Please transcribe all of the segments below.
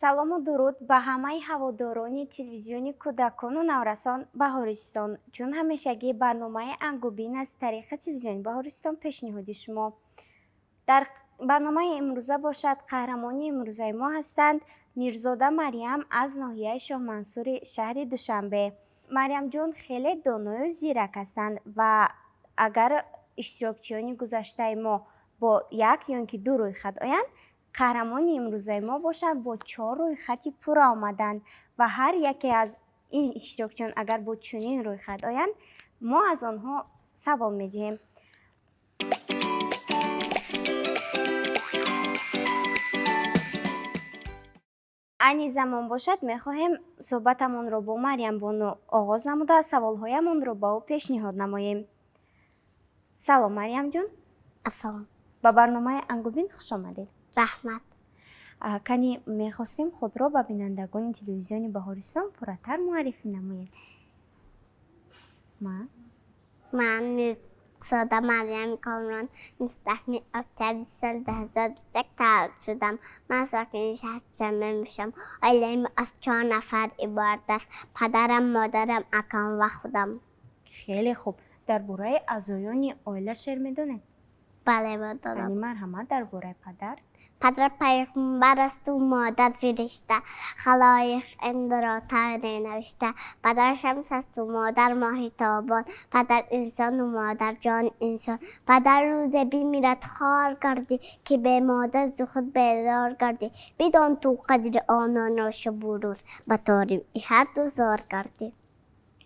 Салому дуруд ба ҳамаи ҳаводорони телевизиони кӯдакону наврасон Баҳористон. Чун ҳамешагӣ, барномаи Ангубин аз тариқи телевизиони Баҳористон пешниҳоди шумо. Дар барномаи имрӯза бошад, қаҳрамони имрӯзаи мо ҳастанд Мирзода Марьям аз ноҳияи Шоҳмансури шаҳри Душанбе. Марьямҷон хеле доною зирак ҳастанд ва агар иштирокчиёни гузаштаи мо бо як ё ин ки ду рӯйхат оянд, қаҳрамони имрӯзаи мо бошанд, бо чор рӯйхати пурра омаданд ва ҳар яке аз ин иштирокчиён агар бо чунин рӯйхат оянд, мо аз онҳо савол медиҳем. Айни замон бошад, мехоҳем суҳбатамонро бо Марьямбону оғоз намуда, саволҳоямонро ба ӯ пешниҳод намоем. Салом, Марьямҷон. Ассалом. Ба барномаи Ангубин хуш омадед. Раҳмат. Кани, мехостем худро ба бинандагони телевизиони Баҳористон пурратар муаррифӣ намоед. Ман Ман Мирзода Марьям Комрон, 19 октябри соли 2021 таваллуд шудам. Ман сокини шаҳри Душанбе мебошам. Оилаи мо аз чор нафар иборат аст: падарам, модарам, акам ва худам. Хеле хуб. Дар бораи аъзоёни оила шеър медонед? Бале, медонам. Кани, марҳамат, дар бораи падар. Падар пайғамбар асту модар фиришта, халоиқ инро тавре навишта. Падар шамс асту модар моҳи тобон, падар инсону модар ҷони инсон. Падар рӯзе бимирад, хор гардӣ, ки бе модар зу худ безор гардӣ. Бидон ту қадри ононро шабу рӯз, ба тории ҳарду зор гардӣ.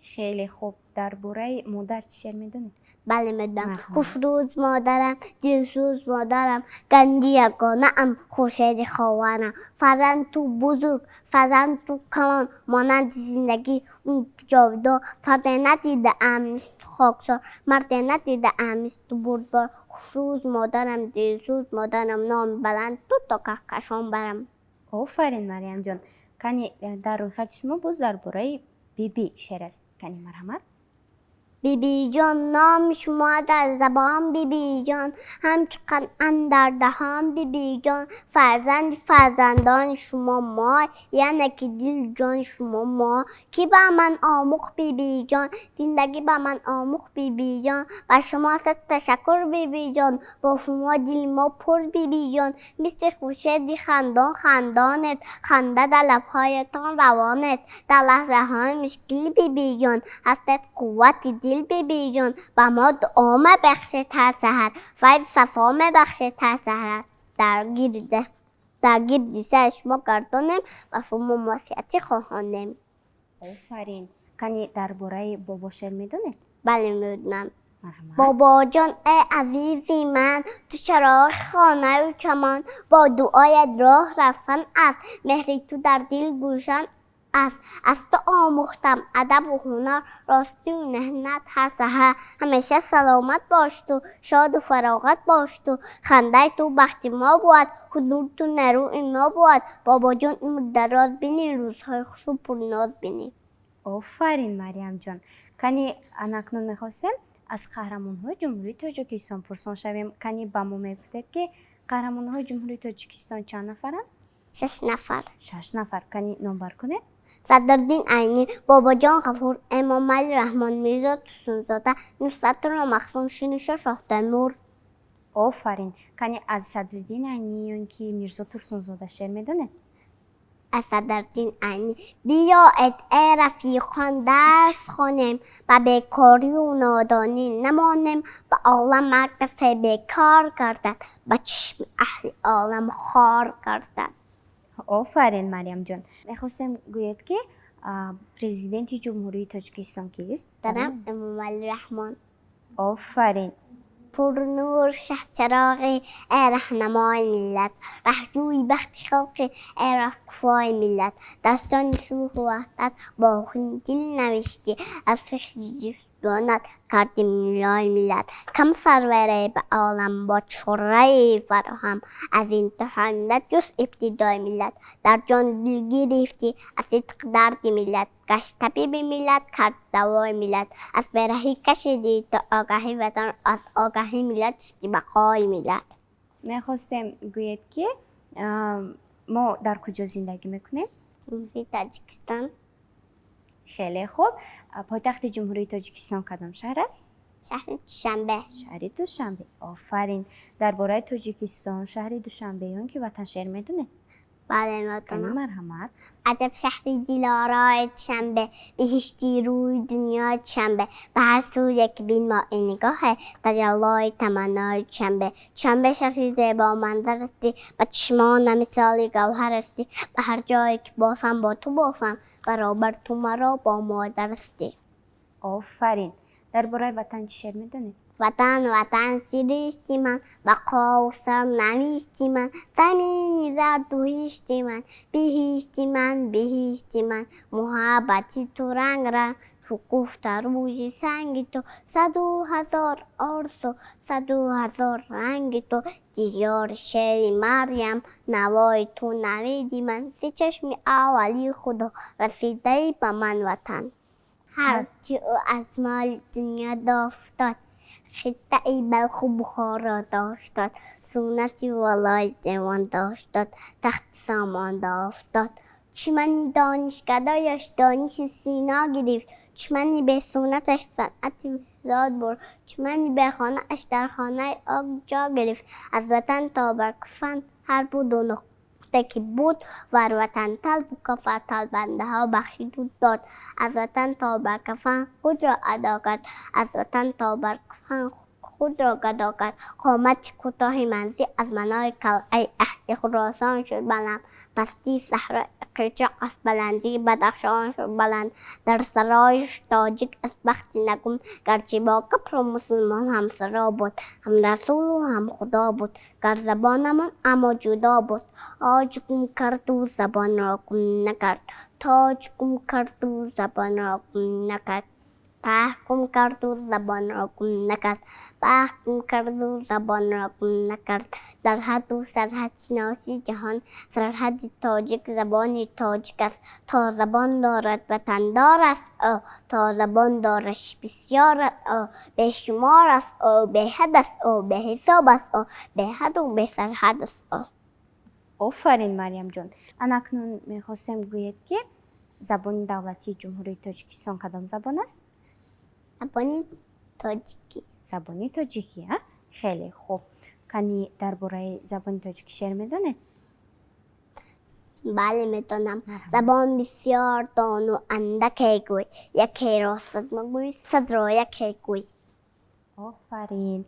Хеле хуб. Дар бораи модар чӣ шеър медонед? Бале, медонам. Марҳамат. Хушрӯз модарам, дилсӯз модарам, ганҷи ягонаам, хуршеди ховарам. Фарзанд ту бузург, фарзанд ту калон, монанди зиндагӣ ҷовидон. Фарде надидаам мисли ту хоксор, марде надидаам мисли ту бурдбор. Хушрӯз модарам, дилсӯз модарам, номи баланд ту то каҳкашон барам. Офарин, Марьямҷон. Кани, дар рӯйхати шумо боз дар бораи бибӣ шеър аст. Кани, марҳамат. Бибиҷон, номи шумо дар забон, бибиҷон, ҳамчу қанд андар даҳон, бибиҷон. Фарзанди фарзандони шумо мо, яъне ки дилу ҷони шумо мо. Кӣ ба ман омӯхт, бибиҷон, зиндагӣ ба ман омӯхт, бибиҷон. Ба шумо сад ташаккур, бибиҷон, бо шумо дили мо пур, бибиҷон. Мисли хуршеди хандон хандонед, ханда дар лабҳоятон равонед. Дар лаҳзаҳои мушкил, бибиҷон, ҳастед қуввати дил, бибиҷон. Ба мо дуо мебахшед ҳар саҳар, файзу сафо мебахшед ҳар саҳар. Дар гирди сари шумо гардонем, ба шумо муассиятӣ хоҳонем. Офарин. Кани, дар бораи бобо шеър медонед? Бале, медонам. Марҳамат. Бобоҷон, эй азизи ман, ту чароғи хонаю чаман, бо дуоят роҳ равшан аст, меҳри ту дар дил гулшан аст. Аз ту омӯхтам адабу ҳунар, ростию меҳнат ҳар саҳар. Ҳамеша саломат бош ту, шоду фароғат бош ту, хандаи ту бахти мо буд, ҳузури ту нерӯи мо буд. Бобоҷон, умр дароз бинӣ, рӯзҳои хушу пурноз бинӣ. Офарин, Марьямҷон. Кани, анакнун мехостем аз қаҳрамонҳои Ҷумҳурии Тоҷикистон пурсон шавем. Кани, ба мо мегуфтед, ки қаҳрамонҳои Ҷумҳурии Тоҷикистон чанд нафаранд? Шаш нафар. Шаш нафар. Кани, номбар кунед. Садриддин Айнӣ, Бобоҷон Ғафур, Эмомалӣ Раҳмон, Мирзо Турсунзода, Нусратулло Махсум, Шириншоҳ Шоҳтемур. Офарин. Кани, аз Садриддин Айнӣ ё ин ки Мирзо Турсунзода шеър медонед? Аз Садриддин Айнӣ: биёед, эй рафиқон, дарс хонем, ба бекорию нодонӣ намонем. Ба олам ҳар касе бекор гардад, ба чишми аҳли олам хор гардад. Офарин, Марьямҷон. Мехостем гӯед, ки президенти Ҷумҳурии Тоҷикистон кист? Дарам Эмомалӣ Раҳмон. Офарин. Пурнур шаҳчароғи, эй раҳнамои миллат, раҳҷӯи бахти халқи, эй роҳкушои миллат. Дастони сулҳу ваҳдат бо хуни дил навиштӣ, аз фикри ҷисмонат карди миллои миллат. Кам сарваре ба олам бо чораи фароҳам, аз интиҳои миллат ҷуз ибтидои миллат. Дар ҷону дил гирифтӣ аз сидқ дарди миллат, гашт табиби миллат, кард давои миллат. Аз бераҳӣ кашидӣ то огаҳи ватан, аз огаҳи миллат ҷусти бақои миллат. Мехостем гӯед, ки Мо дар куҷо зиндагӣ мекунем? Ҷумҳурии Тоҷикистон. Хеле хуб. Пойтахти Ҷумҳурии Тоҷикистон кадом шаҳр аст? Шаҳри Душанбе. Шаҳри Душанбе. Офарин. Дар бораи Тоҷикистон, шаҳри Душанбе ё ин ки ватан шеър медонед? Бале, Кани, медонам. Марҳамат. Аҷаб шаҳри дилорои Душанбе, биҳишти рӯи дунёи Душанбе, ба ҳар сӯе ки бинмоӣ нигоҳе, таҷаллои таманнои Душанбе. Душанбе шаҳри зебоманзар астӣ, ба чишмона мисоли гавҳар астӣ, ба ҳар ҷое ки бошам, бо ту бошам, баробар ту маро бо модар астӣ. Офарин. Дар бораи ватан чӣ шеър медонед? Ватан, ватан сиришти ман, бақову сарнавишти ман, замини зарду ҳишти ман, биҳишти ман, биҳишти ман, муҳаббати ту ранг ранг, шукуфта рӯзи санги ту, саду ҳазор орзу, саду ҳазор ранги ту, диёри шери Марьям, навои ту навиди ман, си чашми аввали худо расидаи ба ман ватан. Ҳарчи ӯ аз моли дунё дофтод, хиттаи Балху Бухоро доштод, суннати волои девон доштод, тахти сомон дофтод. Душмани донишгадояш дониши Сино гирифт, душмани бесуннаташ санъати зод бурд, душмани бехонааш дар хонаи ӯ ҷо гирифт. Аз ватан то бар кафан ҳар буду нуқта ки буд, вар ватан талбу кафа талбандаҳо бахшиду дод. Аз ватан то бар кафан худро адо кард, аз ватан то бар кафан худро гадо кард. Қомати кӯтоҳи манзил аз манои қалъаи аҳди Хуросон шуд баланд, пастии саҳрои Қирчоқ аз баландии Бадахшон шуд баланд. Дар сароиш тоҷик аз бахти нагум, гарчи бо кафру мусулмон ҳамсаро буд, ҳам расулу ҳам худо буд, гар забонамон аммо ҷудо буд. Оҷ гум карду забонро гум накард, тоҷ гум карду забонро гум накард, таҳ гум карду забонро гум накард, бахт гум карду забонро гум накард. Дар ҳадду сарҳадшиноси ҷаҳон сарҳади тоҷик забони тоҷик аст. То забон дорад, ватандор аст ӯ, то забон дораш бисёр аст ӯ, бешумор аст ӯ, беҳад аст ӯ, беҳисоб аст ӯ, беҳаду бесарҳад аст ӯ. Офарин, Марьямҷон. Ана акнун мехостем гӯед, ки забони давлатии Ҷумҳурии Тоҷикистон кадом забон аст? Забони тоҷикӣ. Забони тоҷикӣ, а? Хеле хуб. Кани, дар бораи забони тоҷикӣ шеър медонед? Бале, медонам. Забон бисёр дону андаке гӯй, якеро сад магӯй, садро яке гӯй. Офарин.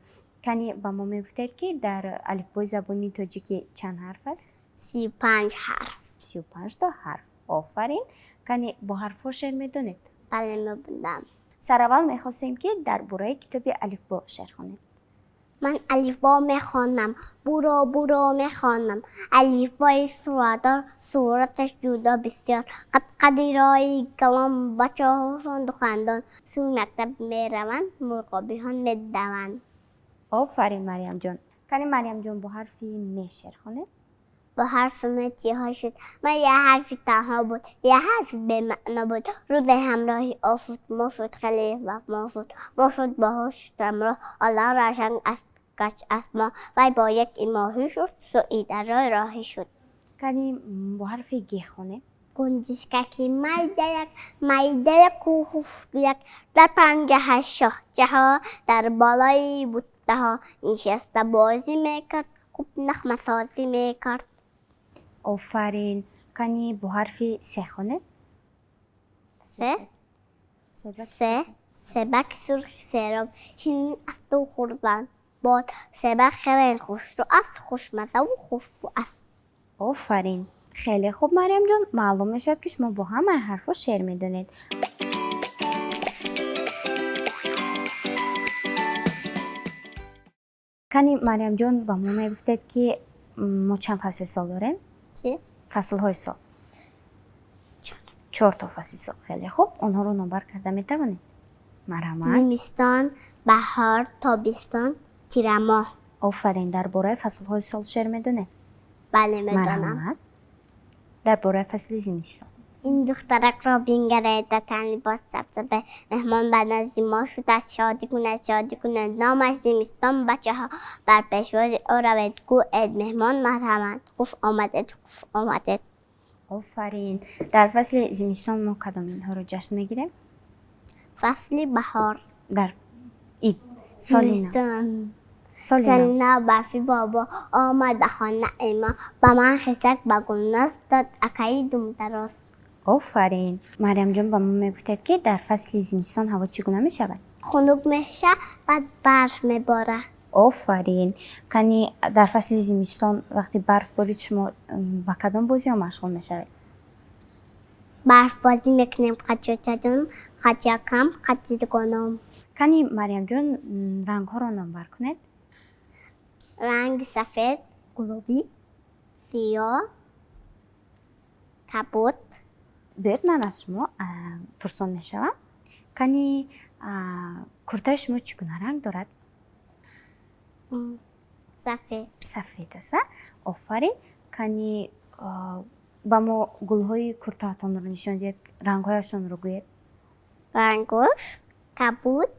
Кани, ба мо мегуфтед, ки дар алифбои забони тоҷикӣ чанд ҳарф аст? 35 ҳарф. 35-то ҳарф. Офарин. Кани, бо ҳарфҳо шеър медонед? Бале, мебудам. Сараввал мехостем, ки дар бораи китоби алифбо шеър хонед. Ман алифбо мехонам, буро буро мехонам, алифбои суратдор, сураташ ҷудо бисёр, қадқади рои калом, бачаҳошон хандон, сӯи мактаб мераванд, мурғобиҳон медаванд. Офарин, Марьямҷон. Кани, Марьямҷон, бо ҳарфи ме шеър хонед. Бо ҳарфи м чиҳо шуд? Ма я ҳарфи танҳо буд, я ҳарфи бемаъно буд. Рӯзе ҳамроҳи о шуд, мо шуд, хеле вафмо шуд, мо шуд бо ҳуш ҳамроҳ, олам равшан аз гашт аз мо, вай бо як имоҳӣ шуд, сӯи дарёи роҳӣ шуд. Кани, бо ҳарфи г хонед. Гунҷишкаки майдаяк, майдаяку хуфтуяк, дар панҷаҳаш шоҳчаҳо, дар болои буттаҳо нишаста бозӣ мекард, хуб нағмасозӣ мекард. Офарин. Кани, бо ҳарфи се хонед. Се? Себак. Се, себак сурхи сероб, ширин асту хурдан бод, себак хеле хушрӯ аст, хушмазаву хушбӯ аст. Офарин. Хеле хуб, Марьямҷон. Маълум мешавад, ки шумо бо ҳамаи ҳарфҳо шеър медонед. Кани, Марьямҷон, ба мо мегуфтед, ки мо чанд фасли сол дорем? Чӣ? Фаслҳои сол. Чорто фасли сол. Хеле хуб. Онҳоро номбар карда метавонед? Марҳамат. Зимистон, баҳор, тобистон, тирамоҳ. Офарин. Дар бораи фаслҳои сол шеър медонед? Бале, медонам. Марҳамат. Дар бораи фасли зимистон. Ин духтаракро бингаред, дар тан либоси сабзсафед, меҳмон ба назди мо шудааст, шодӣ кунад, шодӣ кунад, номаш зимистон, бачаҳо бар пешвози ӯ равед, гӯед меҳмон марҳамат, хуш омадед, хуш омадед. Офарин. Дар фасли зимистон мо кадом идҳоро ҷашн мегирем? Фасли баҳор. Дар ид, соли нав. Зимистон. Соли нав. Соли нав барфи бобо омад ба хонаи мо, ба ман хисак ба гулноз дод акаи думдароз. Офарин. Марьямҷон, ба мо мегуфтед, ки дар фасли зимистон ҳаво чӣ гуна мешавад? Хунук мешавад, баъд барф меборад. Офарин. Кани дар фасли зимистон вақти барф борид, шумо ба кадом бозиҳо машғул мешавед? Барфбозӣ мекунем қачочаҷон, қачакам, қачидгоном. Кани Марьямҷон, рангҳоро номбар кунед. Ранги сафед, гулобӣ, сиёҳ, кабуд. Биёед, ман аз шумо пурсон мешавам. Кани куртаи шумо чӣ гуна ранг дорад? Сафед. Сафед аст, а? Офарин. Кани ба мо гулҳои куртаатонро нишон диҳед, рангҳояшонро гӯед. Рангош кабуд,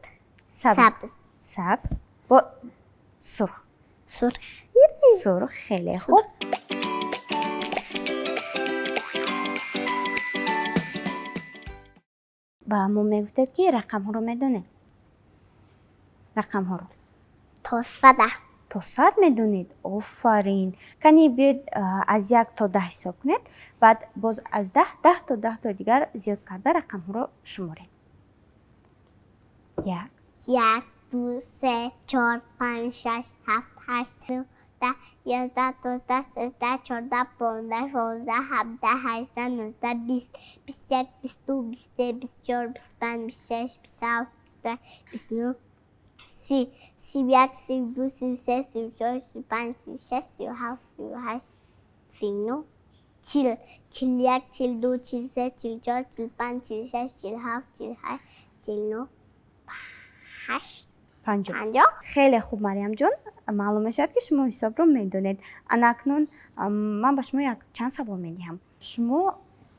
сабз, сабз, сабз бо сурх. Сурх. Сурх, хеле хуб. Ба мо мегуфтед, ки рақамҳоро медонед? Рақамҳоро. То 100. То 100 медонед? Офарин. Кани биёед, аз 1 то 10 ҳисоб кунед, баъд боз аз 10, 10 то 10 то дигар зиёд карда рақамҳоро шуморед. Як. 1, 2, 3, 4, 5, 6, 7, 8, 9, 10, 11, 12, 13, 14, 15, 16, 17, 18, 19, 20, 21, 22, 23, 24, 25, 26, 27, 28, 29, 30, 31, 32, 33, 34, 35, 36, 37, 38, 39, 40, 41, 42, 43, 44, 45, 46, 47, 48, 49, 8, 50. 50. Хеле хуб, Марьямҷон, маълум мешавад, ки шумо ҳисобро медонед. Ана акнун ман ба шумо як чанд савол медиҳам. Шумо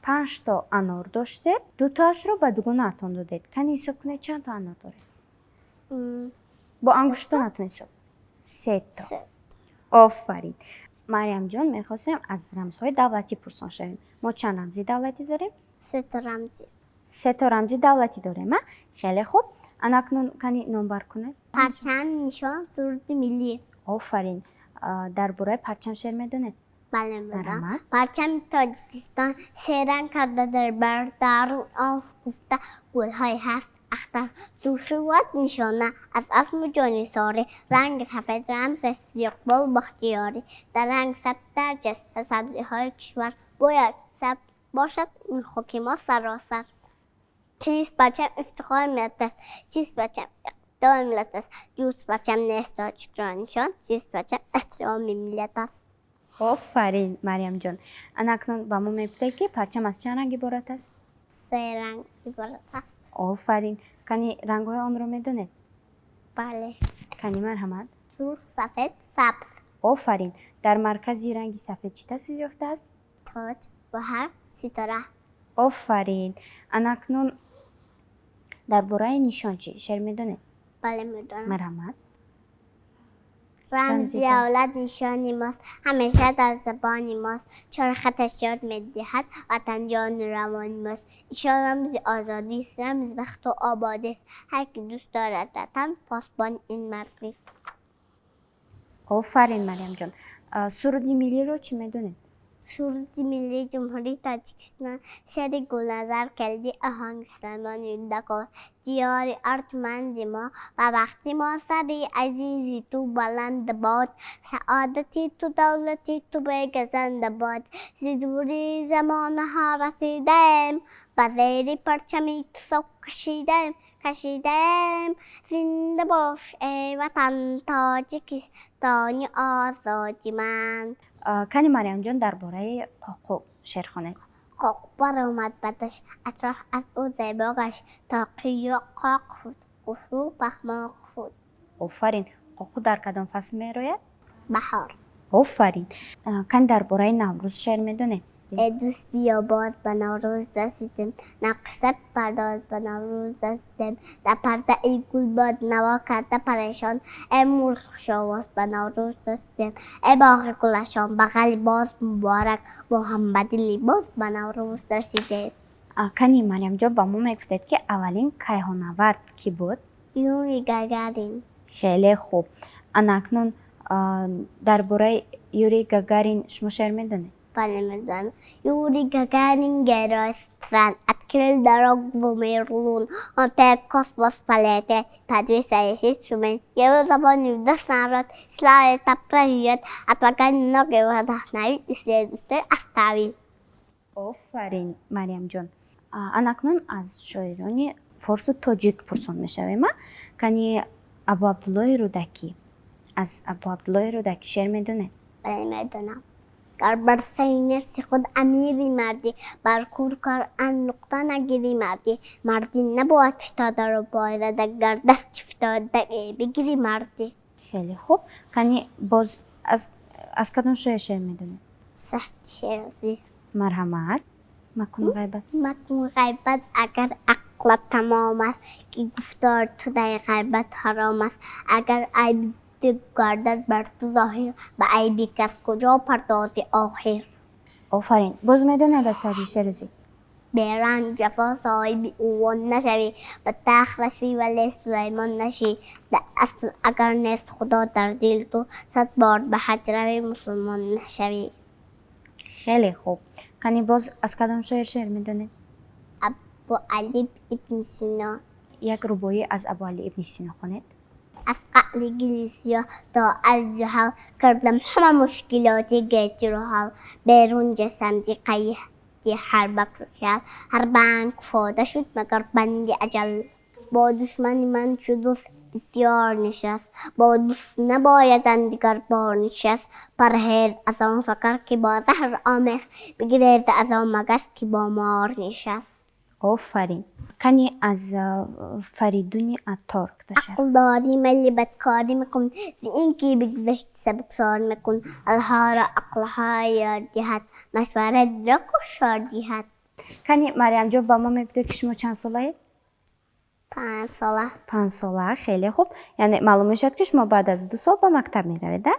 5 то анор доштед, дутоашро ба дугонаатон додед. Кани ҳисоб кунед, чанд то анор доред? Бо ангуштонатон ҳисоб. Сето. Се. Офарин. Марьямҷон, мехостем аз рамзҳои давлатӣ пурсон шавем. Мо чанд рамзи давлатӣ дорем? Сето рамзи. Сето рамзи давлатӣ дорем, а? Хеле хуб. Ана акнун кани номбар кунед. Парчам, нишон, суруди миллӣ. Офарин. Дар бораи парчам шеър медонед? Бале, медонам. Марҳамат. Парчами Тоҷикистон серанг карда дар бар, дарун он шукуфта гулҳои ҳафт ахтар. Сурхивот нишона аз азму ҷонисорӣ, ранги сафед рамз аст иқболу бахтиёрӣ. Дар ранги сабз дарҷаста сабзиҳои кишвар, бояд сабз бошад ин хоки мо саросар. Чист парчам ифтихори миллат аст, чист парчам иқдоми миллат аст, ҷуз парчам нест тоҷикро нишон, чист парчам эҳтироми миллат аст. Офарин, Марьямҷон. Ана акнун ба мо мегуфтед, ки парчам аз чанд ранг иборат аст? Се ранг иборат аст. Офарин. Кани рангҳои онро медонед? Бале. Кани марҳамат. Сурх, сафед, сабз. Офарин. Дар маркази ранги сафед чӣ тасвир ёфтааст? Тоҷ бо ҳар ситора. Офарин. Ана акнун дар бораи нишон чӣ шеър медонед? Бале, медонам. Марҳамат. Рамзи давлат нишони мост, ҳамеша дар забони мост, чор хаташ ёд медиҳад ватанҷону равони мост. Ишон рамзи озодист, рамзи бахту ободист, ҳар ки дӯст дорад ватан, посбони ин марзист. Офарин, Марьямҷон. Суруди миллиро чӣ медонед? Суруди миллии Ҷумҳурии Тоҷикистон, шеъри Гулназар Келдӣ, оҳанги Сулаймон Юлдаков. Диёри арҷманди мо ва бахти мо, сари азизи ту баланд бод, саодати ту, давлати ту бегазанда бод. Зи дури замонаҳо расидаем, ба зери парчами ту сок кашидаем, кашидаем. Зинда бош, эй ватан, Тоҷикистони озоди ман. Кани Марьямҷон, дар бораи қоқу шеър хонед. Қоқу баромад ба дашт, атроф аз ӯ зебо гашт, тоқию қоқ шуд, хушрӯ пахмоқ шуд. Офарин. Қоқу дар кадом фасл мерояд? Баҳор. Офарин. Кани дар бораи Наврӯз шеър медонед? Эй дӯст, биё боз, ба Наврӯз расидем, нақша пардоз, ба Наврӯз расидем. Дар пардаи гул бод наво карда парешон, эй мурғи хушовоз, ба Наврӯз расидем. Эй боғи гулашон, бағали боз муборак, Муҳаммади либос, ба Наврӯз расидем. Кани, Марьямҷон, ба мо мегуфтед, ки аввалин кайҳонавард кӣ буд? Юрий Гагарин. Хеле хуб. Ана акнун дар бораи Юрий Гагарин шумо шеър медонед? Бале, медонам. Юрий Гагарин, герой стран, открыл дорогу в мир лун. Он первый в космос полетел, подвиг совершить сумел. Его запомнил весь народ, слава проживет, отвага многих вдохновил и след оставил. Офарин, Марьямҷон. Ана акнун аз шоирони форсу тоҷик пурсон мешавем. Кани, Абу Абдуллои Рӯдакӣ, аз Абу Абдуллои Рӯдакӣ шеър медонед? Бале, медонам. Гар бар сари нафси худ амири мардӣ, бар кӯр кор ар нуқта нагирӣ мардӣ. Мардӣ набояд фитодаро пойзада, гар дасти фитода бигирӣ мардӣ. Хеле хуб. Кани, боз аз кадом шоир шеър медонед? Саъди Шерозӣ. Марҳамат, макун ғайбат. Макун ғайбат, агар ақлат тамом аст, ки гуфтори ту дар ғайбат ҳаром аст. Агар айби ту гардад бар ту зоҳир, ба айби кас куҷо пардозӣ охир? Офарин. Боз медонед аз Саъди Шерозӣ? Беранҷ ҷафо соҳиби унвон нашавӣ, ба тахт расӣ, вале Сулаймон нашӣ. Дар асл агар нест Худо дар дили ту, 100 бор ба ҳаҷ равӣ, мусулмон нашавӣ. Хеле хуб. Кани, боз аз кадом шоир шеър медонед? Абу Алӣ ибни Сино. Як рубоӣ аз Абу Алӣ ибни Сино хонед. Аз қаъри гили сиёҳ то арзи ҳал, кардам ҳама мушкилоти гетиро ҳал. Берун ҷасам зи қайди ҳар бакру ҳал, ҳар банд кушода шуд, магар банди аҷал. Бо душмани ман чу дӯст бисёр нишаст, бо дӯст набоядам дигар бор нишаст. Парҳез аз он шакар, ки бо заҳр омехт, бигрез аз он магас, ки бо мор нишаст. Офарин. Кани, аз Фаридуни Аттор? Ақл дорӣ, майли бадкорӣ мекун, зи ин ки бигзашти сабуксор мекун. Алҳоро ақлҳо ёр диҳад, машварат ро кушор диҳад. Кани, Марьямҷон, ба мо мегуфтед, ки шумо чанд солаед? 5 сола. 5 сола, хеле хуб. Яъне маълум мешавад, ки шумо баъд аз 2 сол ба мактаб меравед, а?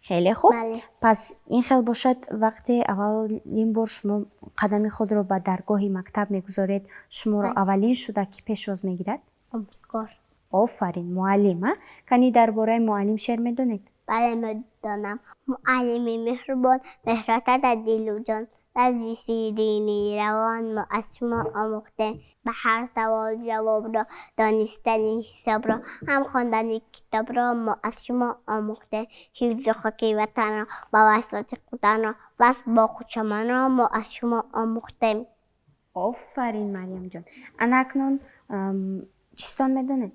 Хеле хуб. Пас ин хел бошад, вақте аввалин бор шумо қадами худро ба даргоҳи мактаб мегузоред, шуморо аввалин шуда кӣ пешвоз мегирад? Омӯзгор. Офарин, муаллим. А кани, дар бораи муаллим шеър медонед? Бале, медонам. Муаллими меҳрубон, меҳрота дар дилу ҷон, лафзи ширини равон мо аз шумо омӯхтем. Ба ҳар савол ҷавобро, донистани ҳисобро, ҳам хондани китобро мо аз шумо омӯхтем. Ҳифзи хоки ватанро, ба васоти буданро, васл бо хушчаманро мо аз шумо омӯхтем. Офарин, Марьямҷон. Ана акнун чистон медонед?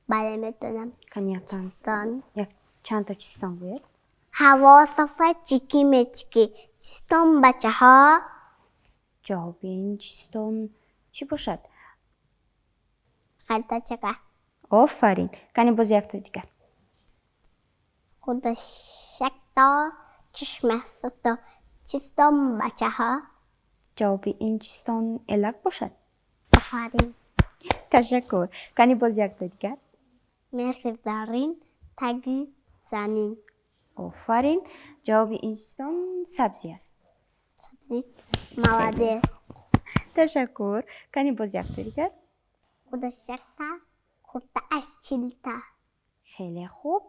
Бале, медонам. Кани, Чистон. Як чандто чистон гӯед. Ҳаво софа, чикӣ мечикӣ, чистон, бачаҳо. Ҷавоби ин чистон чӣ бошад? Халтачака. Офарин. Кани, боз якто дигар. Худаш якто, чашмаш сето, чистон, бачаҳо. Ҷавоби ин чистон элак бошад. Офарин. Ташаккур. Кани, боз якто дигар. Мехи заррин таги замин. Офарин. Ҷавоби ин чистон сабзӣ аст. Сабзӣ, молодец. Ташаккур. Кани, боз якто дигар. Худаш якта, куртааш 40 та. Хеле хуб.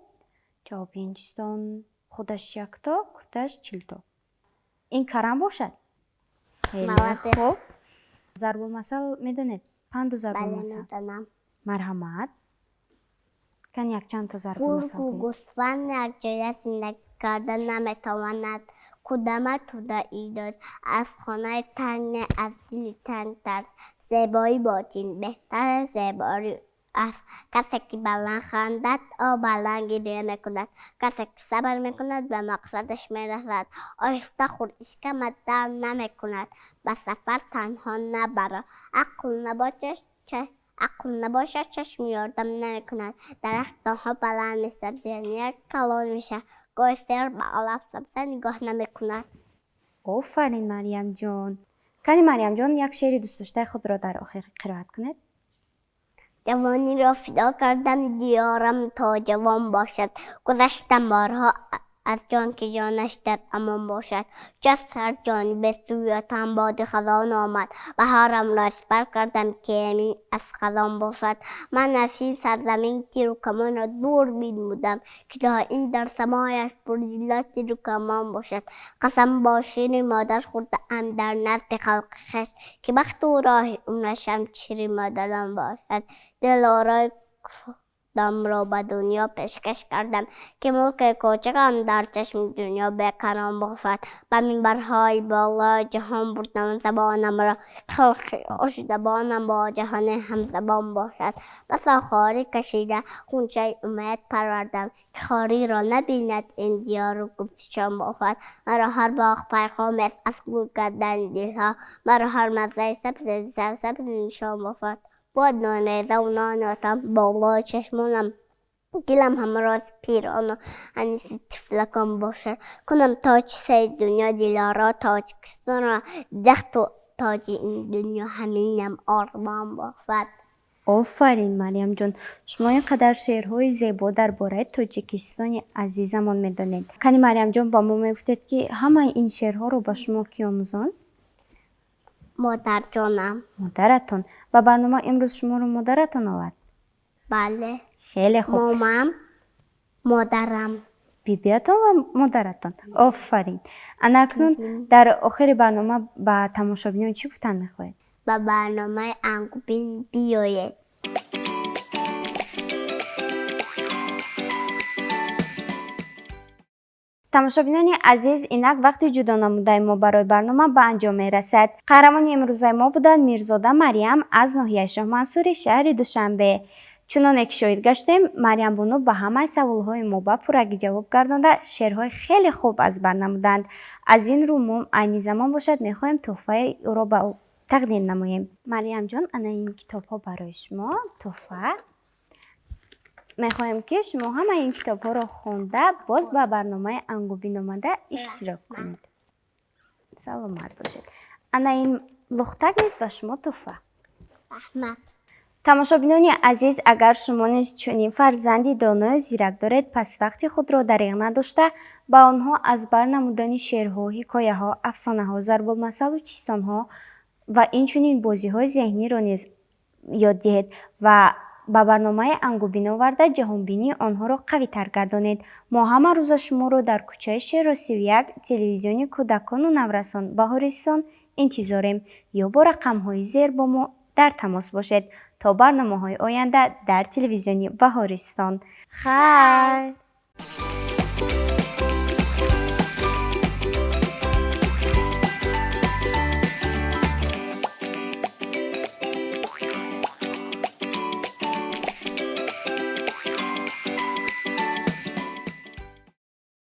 Ҷавоби ин чистон: худаш якто, куртааш 40 то, ин карам бошад. Хеле Молодец. хуб. Зарбулмасал медонед? Панду Бале. зарбулмасал? Медонам. Марҳамат, кани, якчандто зарбулмасал Гургу гӯед. гӯсфанд якҷоя зиндагӣ карда наметавонад. Кудама тӯдаи дод. Аз хонаи танг не, аз дили танг тарс. Зебои ботин беҳтар аз зебои аст. Касе ки баланд хандад, ӯ баланд гиря мекунад. Касе ки сабр мекунад, ба мақсадаш мерасад. Оҳиста хӯр, ишкамат дард намекунад. Ба сафар танҳо набаро. Ақл набошад, чашм ёрдам намекунад. Дарахт танҳо баланд месабзад, як калон мешавад. Гоҳ сер ба алаф сабза нигоҳ намекунад. Офарин, Марьямҷон. Кани, Марьямҷон, як шеъри дӯстдоштаи худро дар охир қироат кунед. Ҷавониро фидо кардам диёрам то ҷавон бошад. Гузаштам борҳо аз ҷон, ки ҷонаш дар амон бошад. Чу аз ҳар ҷониби сӯятам боди хазон омад, баҳорамро сипар кардам, ки эмин аз хазон бошад. Ман аз ин сарзамин тиру камонро дур бинмудам, ки доим дар самояш пурҷило тиру камон бошад. Қасам бо шири модар хӯрдаам дар назди халқи хеш, ки бахту роҳи умрашам шири модарон бошад. Дилорои кушодамро ба дунё пешкаш кардам, ки мулки кӯчакам дар чашми дунё бекарон бошад. Ба минбарҳои болои ҷаҳон бурдам забонамро, халқи хушзабонам бо ҷаҳони ҳамзабон бошад. Басо хорӣ кашида ғунчаи умед парвардам, ки хориро набинад ин диёру гулфишон бошад. Маро ҳар боғ пайғомест аз гул кардани дилҳо, маро ҳар маззаи сабзи сарсабз нишон бошад. Буд нонрезаву нони отам болои чашмонам, дилам ҳамрози пирону аниси тифлакон бошад. Кунам тоҷи сари дунё дилоро Тоҷикистонро, захту тоҷи ин дунё ҳаминам ормон бошад. Офарин, Марьямҷон, шумо ин қадар шеърҳои зебо дар бораи Тоҷикистони азизамон медонед. Кани, Марьямҷон, ба мо мегуфтед, ки ҳамаи ин шеърҳоро ба шумо кӣ омӯзонд? Модарҷонам. Модаратон. Ба барнома имрӯз шуморо модаратон овард? Бале. Хеле хуб. Момам, модарам. Бибиятон ва модаратон. Офарин. Ана акнун дар охири барнома ба тамошобинон чӣ гуфтан мехоҳед? Ба барномаи Ангубин биёед. Тамошобинони азиз, инак вақти ҷудо намудаи мо барои барнома ба анҷом мерасад. Қаҳрамони имрӯзаи мо буданд Мирзода Марьям аз ноҳияи Шоҳмансури шаҳри Душанбе. Чуноне ки шоҳид гаштем, Марьямбону ба ҳамаи саволҳои мо ба пуррагӣ ҷавоб гардонда, шеърҳои хеле хуб аз бар намуданд. Аз ин рӯ мо айни замон бошад мехоҳем тӯҳфаи ӯро ба ӯ тақдим намоем. Марьямҷон, ана ин китобҳо барои шумо тӯҳфа. Мехоҳем, ки шумо ҳамаи ин китобҳоро хонда, боз ба барномаи Ангубин омада иштирок кунед. Саломат бошед. Ана ин лухтак низ ба шумо тӯҳфа. Раҳмат. Тамошобинони азиз, агар шумо низ чунин фарзанди доною зирак доред, пас вақти худро дариғ надошта, ба онҳо аз бар намудани шеърҳо, ҳикояҳо, афсонаҳо, зарбулмасалу чистонҳо ва инчунин бозиҳои зеҳниро низ ёд диҳед ва ба барномаи Ангубин оварда, ҷаҳонбинии онҳоро қавитар гардонед. Мо ҳама рӯза шуморо дар кӯчаи Шерро 31, телевизиони кӯдакону наврасон Баҳористон интизорем ё бо рақамҳои зер бо мо дар тамос бошед. То барномаҳои оянда дар телевизиони Баҳористон, хайр.